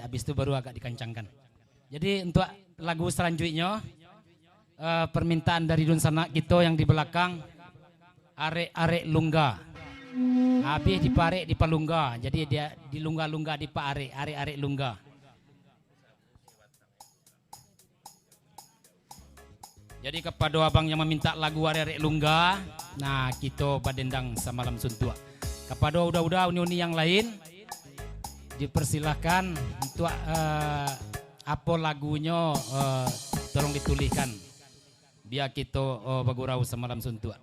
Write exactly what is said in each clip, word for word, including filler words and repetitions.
habis tu baru agak dikancangkan. Jadi, untuk lagu salanjuiknyo, eh, permintaan dari dunsanak kito yang di balakang, Arek-arek Lungga. Habis diparek, dipalungga. Jadi, dia dilungga-lungga, dipaarek, arek-arek Lungga. Jadi, kapado abang yang maminta lagu Arek-arek Lungga, nah, kito badendang samalam suntuak. Kapado uda-uda, uni-uni yang lain, dipersilahkan untuk, eh, apo lagunyo, eh, tolong ditulihkan. Bia kito, eh, bagurau samalam suntuak.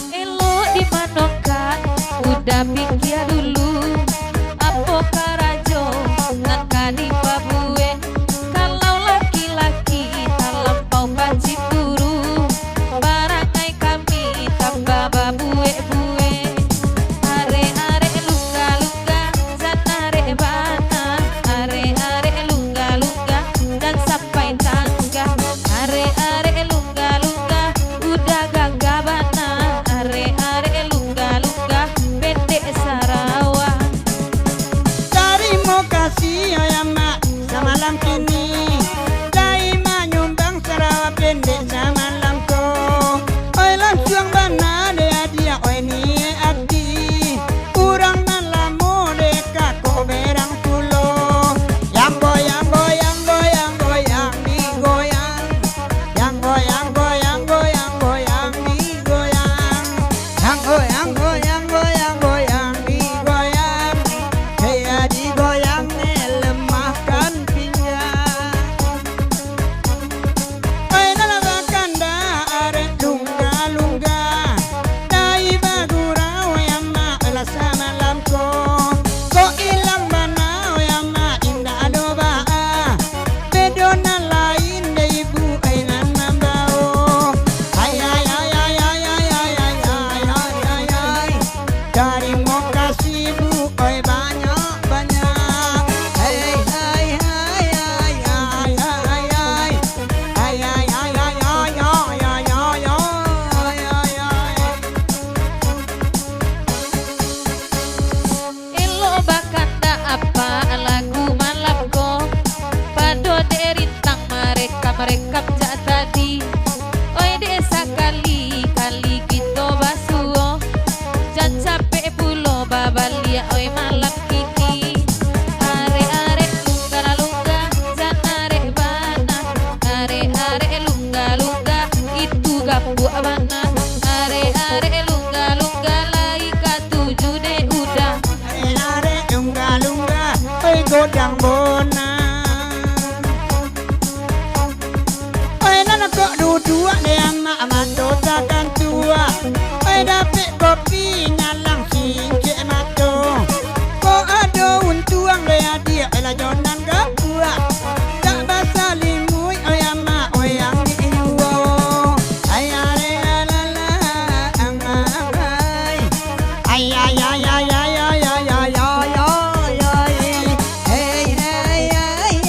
Elok di mano, Kak, uda pikia dulu, apo karajo nan ka dipabuek. Kalau laki-laki talampau pacimburu, barangai kami tambah babuek-buek. Arek-arek Lungga-Lungga, jan arek bana. Arek-arek Lungga-Lungga, jan sampai tanggah. Arek-arek Lungga-Lungga, uda gagah bana. Arek-arek Lungga-Lungga, pendek sarawa. Tarimo kasih, oi amak, samalam kini lai manyumbang sarawa pendek samalam ko. Oi, lansuang bana dek adiak, oi, niaik ati. Urang nan lamo dek kakok berang pulo. Yang goyang, goyang, goyang, goyang digoyang. Yang goyang, goyang, goyang, goyang digoyang. Yang goyang, goyang, goyang, goyang digoyang. Hei, ya digoyang, eh, lemahkan pinggang. Oi, dalam bakanda arek Lungga-Lungga, dai bagurau, oi amak, lah samalam ko. Kok ilang bana, oi amak, indak ado baa. Bedo nan lain dek ibu, ai, nan mambao. Ai, ai, ai. Tarimo kasih, Bu, oi, banyak-banyak. Ai, ai, ai. Ai, ai, ai, ai. Elok bakandak apak lagu malam ko. Pado dek Rintang marekam-rekam jak tadi. Oi dek, sakali-kali kito basuo, jan capek pulo babaliak, oi, malam kini. Arek-arek Lungga-Lungga, jan arek bana. Arek-arek Lungga-Lungga, itu gapuak bana. Arek-arek Lungga-Lungga, lai katuju dek uda. Arek-arek Lungga-Lungga, oi, godang bona. Oi, nan kok duduak dek amak, mato takantuak. Oi, dapek kopi nyalang singkek mato. Kok ado untuang dek adiak, oi, lah jo nan gapuak. Tak basalimuik, oi, amak, oi, yang di juo. Ai, are, alala, ang, ang, ai. Ai, ai, ai. Hei, hei, ai, ai.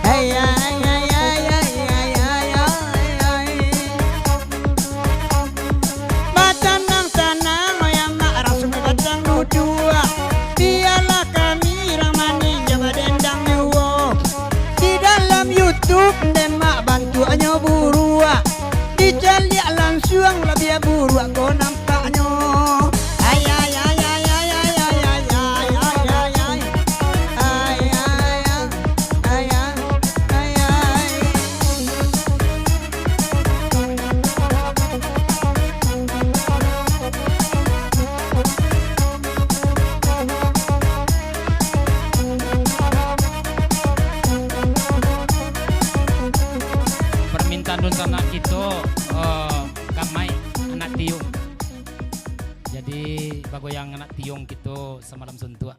Hei, ai, ai, ai. Batanang-tanang, oi amak, rasuah batang duduak. Bialah kami Tiong. Jadi, bagoyang anak Tiong kito samalam suntuak.